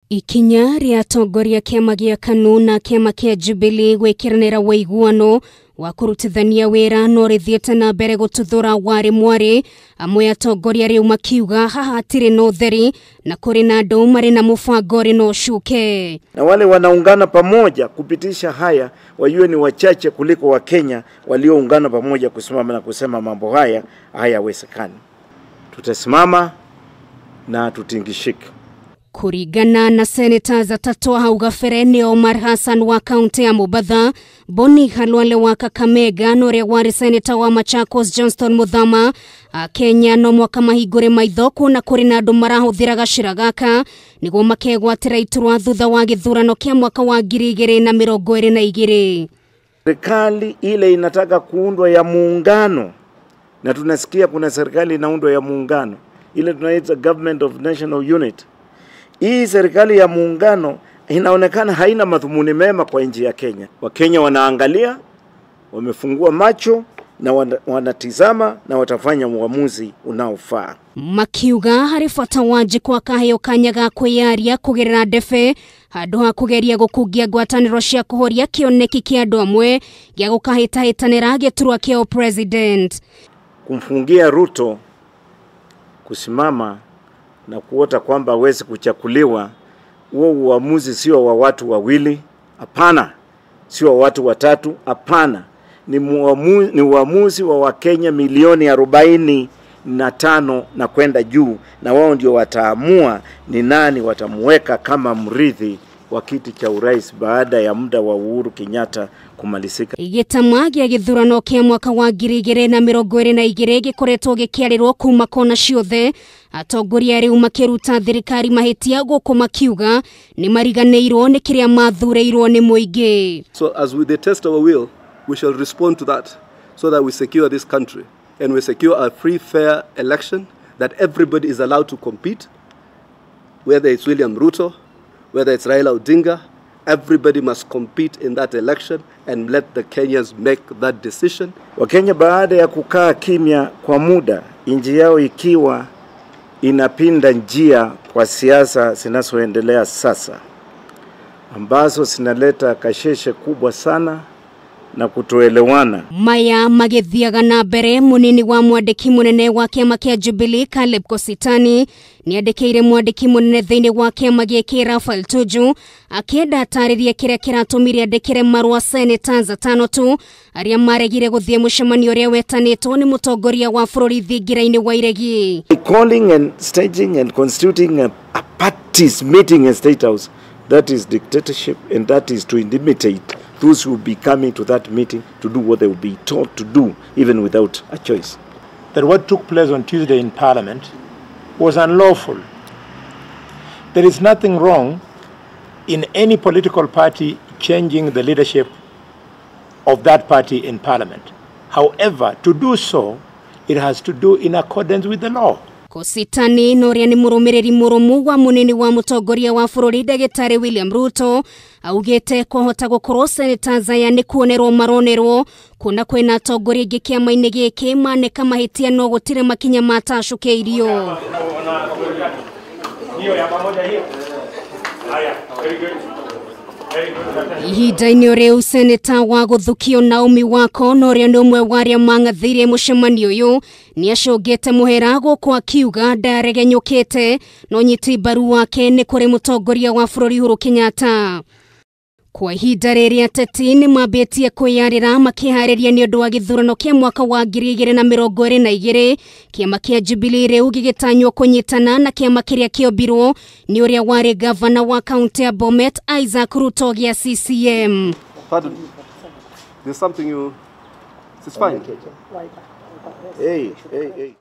Ikinya rĩa atongoria kĩama gĩa KANU na kĩama kĩa Jubilee gwĩkĩranĩra ũiguano wa kũrutithania wĩra no rĩthiĩte na mbere gũtuthũra warĩ mwarĩ. Amwe atongoria rĩu makiuga haha hatirĩ na ũtheri na kũrĩ na andũ marĩ na mũbango ũrĩ na ũcuke. Na wale wanaungana pamoja kupitisha haya wajue ni wachache kuliko Wakenya walioungana pamoja kusimama na kusema mambo haya hayawezekani. Tutasimama na tutingishike. Kuringana na senators atatu hau gabere ni Omar Hassan wa kaunti ya Mombasa, Boni Khalwale wa Kakamega na ũrĩa warĩ senator wa Machakos Johnston Muthama. Akenya no mwaka mahingũre maitho kuona kũrĩ na andũ marahũthĩra gacĩra gaka nĩguo makegwatĩra iturwa thutha wa gĩthurano kĩa mwaka wa 2022. Serikali ile inataka kuundwa ya muungano, na tunasikia kuna serikali inaundwa ya muungano, ile tunaita Government of National Unit. Hii serikali ya muungano inaonekana haina madhumuni mema kwa nchi ya Kenya. Wakenya wanaangalia, wamefungua macho na wanatizama na watafanya uamuzi unaofaa. Makiuga harĩ bata wa kaheo kanya ga kwĩyaria kũgerera ndebe handũ ha kũgeria gũkungia ngwatanĩro cia kũhoria kĩoneki kĩa andũ amwe gĩa gũkahĩtahĩtanĩra gĩturwa kĩa president. Kumfungia Ruto kusimama na kuota kwamba hawezi kuchakuliwa, huo uamuzi sio wa watu wawili, hapana, sio wa watu watatu, hapana. Ni uamuzi wa Wakenya milioni 45 na kwenda juu, na wao ndio wataamua ni nani watamuweka kama mrithi wa kiti cha urais baada ya muda wa Uhuru Kenyatta kumalizika. Gĩtama gĩa gĩthurano kĩa mwaka wa 2022 gĩkoretwo gĩkĩarĩrwo kuma kona ciothe. Atongoria rĩu makĩruta thirikari mahĩtia gũkũ makiuga nĩ mariganĩirwo nĩ kĩrĩa mathurĩirwo nĩ mũingĩ. So as we test our will, we shall respond to that so that we secure this country and we secure a free, fair election that everybody is allowed to compete, whether it's William Ruto, whether it's Raila Odinga, everybody must compete in that election and let the Kenyans make that decision. Wakenya baada ya kukaa kimya kwa muda, nchi yao ikiwa inapinda njia kwa siasa zinazoendelea sasa, ambazo zinaleta kasheshe kubwa sana na kutoelewana. Maya magithiaga na mbere, munini wa mwandĩki munene wa kĩama kĩa Jubilee Caleb Kositani nĩandĩkĩire mwandĩki munene thĩinĩ wa kĩama gĩkĩ Raphael Tuju akĩenda atarĩrie kĩrĩa kĩratũmire andĩkĩre marũa senators atano tu arĩa maregire gũthiĩ mũcemanio ũrĩa wetanĩtwo nĩ mũtongoria wa bũrũri thingira-inĩ wa Iregi. Calling and staging and constituting a parties meeting in State House, that is dictatorship, and that is to intimidate those who will be coming to that meeting to do what they will be told to do, even without a choice. That what took place on Tuesday in Parliament was unlawful. There is nothing wrong in any political party changing the leadership of that party in Parliament. However, to do so, it has to do in accordance with the law. Kositani noria ni mũrũmĩrĩri mũrũmu wa munini wa mũtongoria wa bũrũri ndagĩtarĩ William Ruto augĩte kwahota gũkorwo senators aya nĩ kuonerwo maronerwo kuona kwĩna atongoria aingĩ kĩama-inĩ gĩkĩ maneka mahĩtia no gũtirĩ makinya matacũkĩirio. Ihinda-inĩ rĩu seneta wa gũthukio Naomi Wako na ũrĩa nĩ ũmwe wa arĩa mang'athĩirie mũcemanio ũyũ nĩacũngĩte mũhera gũkũ akiuga ndaregenyũkĩte no nyiti mbaru wake nĩ kũrĩ mũtongoria wa bũrũri Uhuru Kenyatta. Kwa ihinda rĩrĩ ateti nĩ mambĩtie kwĩyarĩra makĩharĩria nĩ ũndũ wa gĩthurano kĩa mwaka wa 2022 kĩama kĩa Jubilee rĩu gĩgĩtanywo kũnyitana na kĩama kĩrĩa kĩombirwo nĩ ũrĩa warĩ gavana wa kaunti ya Bomet Isaac Ruto gĩa CCM. Pardon. There's something you... It's fine. Hey, hey, hey.